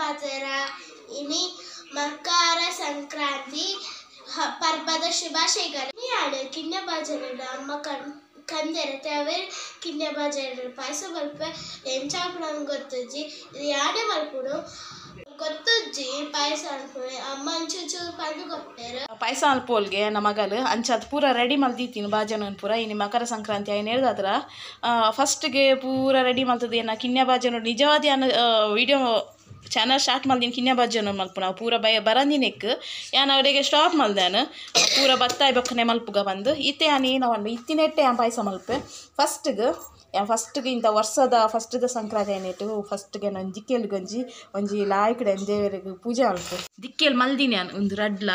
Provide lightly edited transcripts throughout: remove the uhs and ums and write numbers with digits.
ಮಾತೆರ ಇನಿ ಮಕರ ಸಂಕ್ರಾಂತಿ ಪರ್ಬದ ಶುಭಾಶಯಗಳು. ಯಾನ್ ಕಿನ್ಯ ಬಾಜನಡ್ ಅಮ್ಮ ಕಂದೆರತೆ ಅವೇ ಕಿನ್ಯ ಬಾಜನಡ್ ಪಾಯಸ ಮಲ್ಪೆ ಎಂಚ ಆಪುಂಡು ಗೊತ್ತುಜ್ಜಿ, ಇದು ಯಾನೆ ಮಲ್ಪುನು ಗೊತ್ತುಜ್ಜಿ ಪಾಯಸ ಮಲ್ಪುನು ಅಮ್ಮ ಅಂಚು ಪಂದ್ ಕೊರ್ಪೆರ್. ಪಾಯಸ ಮಲ್ಪೋಲ್ಗೆ ಎನ್ನ ಮಗಲು ಅಂಚಾದ್ ಪೂರ ರೆಡಿ ಮಲ್ದಿತ್ತೀನಿ ಬಾಜನನ್ ಪೂರ. ಇನಿ ಮಕರ ಸಂಕ್ರಾಂತಿ ಆಯ್ನೇರ್ದಾತ್ರ ಫಸ್ಟ್ಗೆ ಪೂರ ರೆಡಿ ಮಲ್ತದ ಎನ್ನ ಕಿನ್ಯ ಬಾಜನ. ನಿಜವಾದ ಯಾನ್ ವಿಡಿಯೋ ಚಾನಲ್ ಸ್ಟಾರ್ಟ್ ಮಲ್ದಿನ ಕಿನ್ಯ ಬಾಜನ ಮಲ್ಪುನ ಪೂರ ಬಯ ಬರಂದಿನೆಕ್ ಯಾನ್ ಅವರಿಗೆ ಸ್ಟಾಪ್ ಮಲ್ದಾನು ಪೂರ ಬತ್ತಾಯಿ ಬೊಕ್ಕನೆ ಮಲ್ಪುಗ ಬಂದು ಇತ್ತೆ ಯಾನ್ ಏನ ಪಂಡ ಇತ್ತಿನೆಟ್ಟೆ ಯಾನ್ ಪಾಯಸ ಮಲ್ಪೆ. ಫಸ್ಟ್ಗೆ ಯಾನ್ ಫಸ್ಟ್ಗೆ ಇಂಥ ವರ್ಷದ ಫಸ್ಟ್ದ ಸಂಕ್ರಾಂತಿ ಏನಿಟ್ಟು ಫಸ್ಟ್ಗೆ ನಾನು ದಿಕ್ಕೆಲ್ ಗಂಜಿ ಒಂಜಿ ಲಾಯ್ಕಡೆ ದೇವರಿಗೆ ಪೂಜೆ ಮಲ್ಪು ದಿಕ್ಕೆಲ್ ಮಲ್ದಿನಿ ಯಾನ್ ಒಂದು ರಡ್ಲ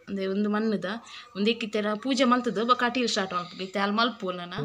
ಅಂದ್ರೆ ಒಂದು ಮಣ್ಣದ ಒಂದಕ್ಕಿತ್ತೆಲ್ಲ ಪೂಜೆ ಮಲ್ತದ್ದು ಬೊಕ್ಕ ಅಟೀಲ್ ಸ್ಟಾರ್ಟ್ ಮಲ್ಪು ಇತ್ತೆ ಅಲ್ಲಿ ಮಲ್ಪು ನಾನು.